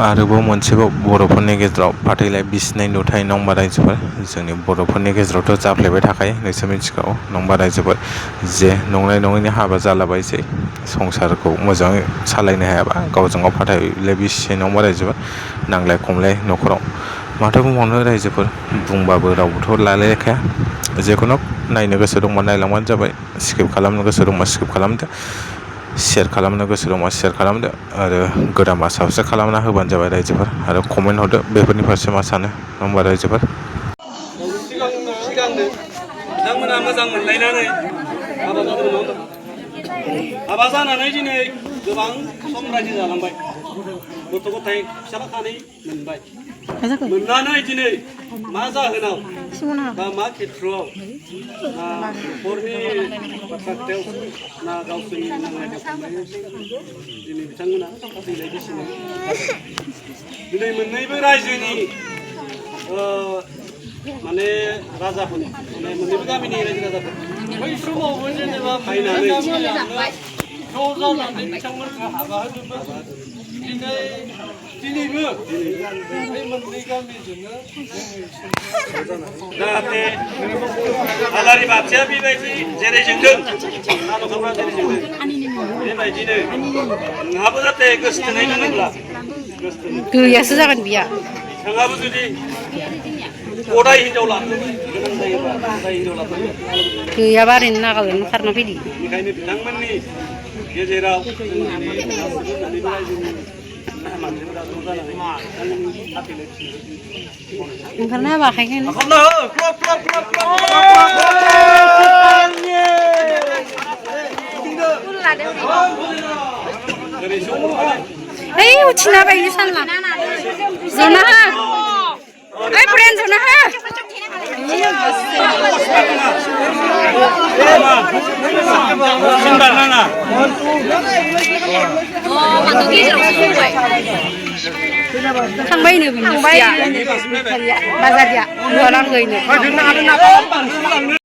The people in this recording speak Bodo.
आरोबाव मोनसेबाव बर'फोरनि गेजेराव फाथैलाइ बिसिनाय नुथाय नङा होमबा रायजोफोर जोंनि बर'फोरनि गेजेरावथ' जाफ्लेबाय थाखायो नोंसोर मिथिखागौ नङा होमबा रायजोफोर जे नंनाय नङैनि हाबा जालाबायसै संसारखौ मोजाङै सालायनो हायाबा गावजों गाव फाथैलाइ बिसिनाय नङा होमबा रायजोफोर नांलाय खमलाय न'खराव माथो बुंबावनो रायजोफोर बुंबाबो रावबोथ' लालायखाया जेखुनु नायनो गोसो दंबा नायलांबानो जाबाय स्किप खालामनो गोसो दंबा स्किप खालामदो शेयार खालामनो गोसो दंबा शेयार खालामदो आरो गोदानबा साबस्क्राइब खालामना होबानो जाबाय रायजोफोर आरो कमेन्ट हरदो बेफोरनि फारसे मा सानो नङा होमबा रायजोफोर सिगांनो बिथांमोना मोजां मोनलायनानै हाबा जादोंमोन हाबा जानानै दिनै गोबां सम रायजो जालांबाय गथ' गथाय फिसाला खानै मोनबाय मोननानै दिनै मा जाहोनाव बा मा खेत्रआव ना न'खरनि बाथ्रा खोथायाव ना गावसोरनि नांलायनाय खमलायनाय दिनै बिथांमोना फाथैलाइ बिसिनाय दिनै मोननैबो रायजोनि माने राजाफोर माने मोननैबो गामिनि रायजो राजाफोर बै समावबो जेनेबा फायनानै ज' जानानै बिथांमोनखौ हाबा होदोंमोन दिनैबो बे मोननै गामिजोंनो जाहाथे आलारि बाथिया बेबायदि जेरै जोंदों न'खरफ्रा जेरै जोंदों बेबायदिनो नोंहाबो जाहाथे गोसो थोनाय दङब्ला गैयासो जागोन बिया नोंहाबो जुदि गदाय हिनजाव लानो गोनां जायोबा गदाय हिनजाव लाफैयो गैयाबा ओरैनो नागालेण्ड खारना फैदो बेनिखायनो बिथांमोननि गेजेराव ओंखारनो हाबा आखाइखौनो ओइ उथिना बायनो सानला जना हा ओइ फ्रेन्ड जना हा थांबायनो बिनो बाजारिया नुवालांगैनो